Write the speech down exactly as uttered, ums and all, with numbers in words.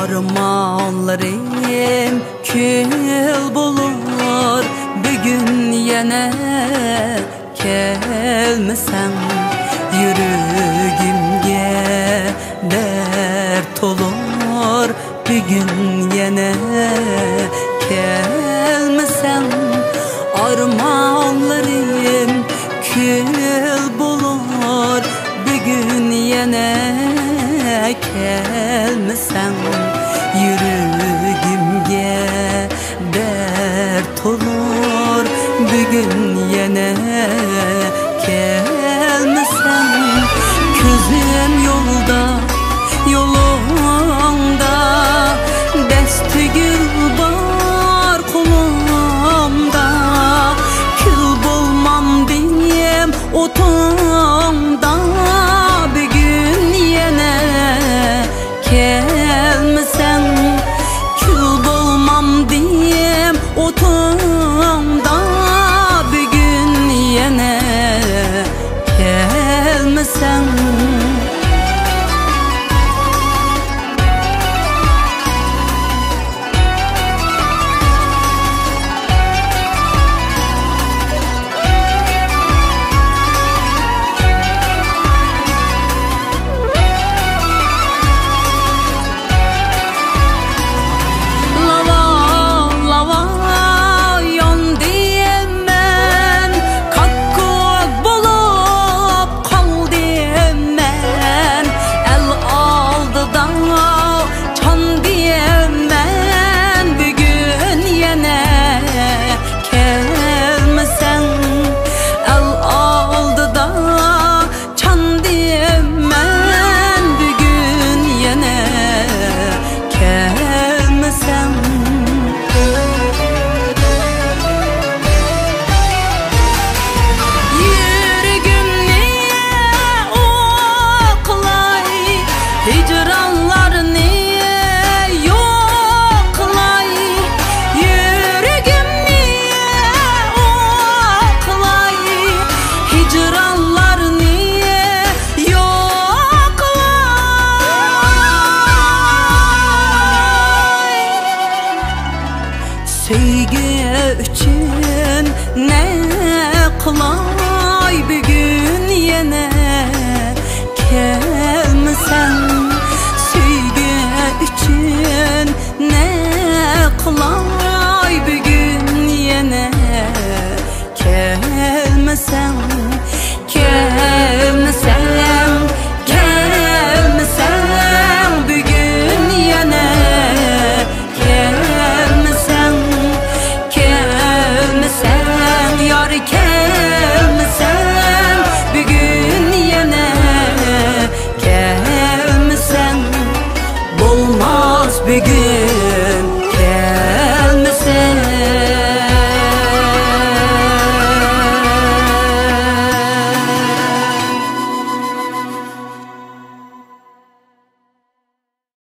ئارمانلىرىم كۈل بولۇر، بۈگۈن يەنە كەلمىسەڭ. يۈرىكىمگە دەرد تولۇر، بۈگۈن يەنە كەلمىسەڭ. ئارمانلىرىم كۈل بولۇر، بۈگۈن يەنە كەلمىسەڭ. يۈرىكىمگە دەرد تولۇر، بۈگۈن يەنە كەلمىسەڭ. كۆزۈم يولدا، يولۇڭدا، دەستە گۈل بار قولۇمدا. كۈل بولمامدىم ئوتۇڭدا، بۈگۈن يەنە كەلمىسەڭ. كۈل بولمامدىم ئوتۇڭدا، بۈگۈن يەنە كەلمىسەڭ. لاۋا، لاۋا ياندىم مەن، كاككۇك بولۇپ قالدىم مەن. ئەل ئالدىدا چاندىم مەن، بۈگۈن يەنە كەلمىسەڭ. ئەل ئالدىدا چاندىم مەن، بۈگۈن يەنە كەلمىسەڭ. يۈرىكىمنى ئوقلاي، ھىجرانلارنى يوقلاي. يۈرىكىمنى ئوقلاي، ھىجرانلارنى يوقلاي. سۆيگۈ ئۈچۈن نە قىلاي، بۈگۈن يەنە كەلمىسەڭ. سۆيگۈ ئۈچۈن نە قىلاي، بۈگۈن يەنە كەلمىسەڭ.